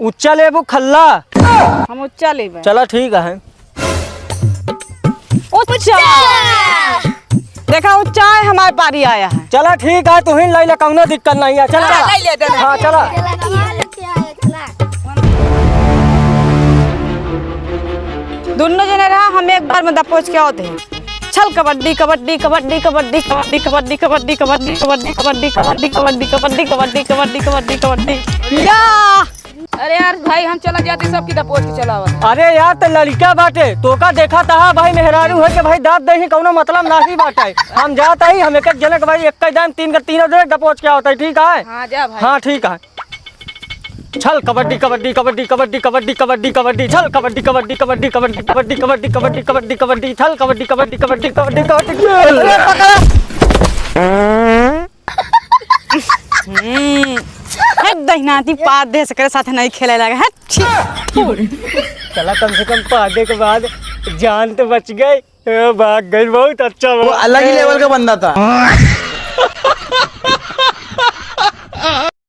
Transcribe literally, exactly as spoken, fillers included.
उच्चा लेबू खल्ला? हम उच्चा लेबे। चला ठीक है। उच्चा। देखा उच्चा है, हमारे पारी आया है। चला ठीक है, तू ही ले ले, कौनो दिक्कत नहीं है। चला। हाँ, ले ले, दे दे। हाँ, चला। दुनो जने रहा, हम एक बार में दबोच के आवत हैं। छल कबड्डी, कबड्डी, कबड्डी। या! अरे यार भाई, हम चला जाते, सबकी दबोच के चलावत। अरे यार, त लड़िका बाटे, तोका देखा तहा भाई, मेहरारू है के भाई दाँत देही, कौनो मतलब नाही बाटे। हम जात ही, हम एक एक जनक भाई, एक एक दाम तीन के तीनों दे दबोच के आवत है, ठीक है? हाँ, जा भाई। हाँ, ठीक है। छल कबड्डी, कबड्डी, कबड्डी। छल कबड्डी, कबड्डी, कबड्डी। छल कबड्डी, कबड्डी, कबड्डी। अरे पकड़ा। हम्म, हट दहिनाती, पाद दे, सकरे साथ नहीं खेले लगा, हट, छी। चला, कम से कम पादे के बाद जान तो बच गई। ए, भाग गई, बहुत अच्छा वो हुआ। अलग ही level का बंदा था।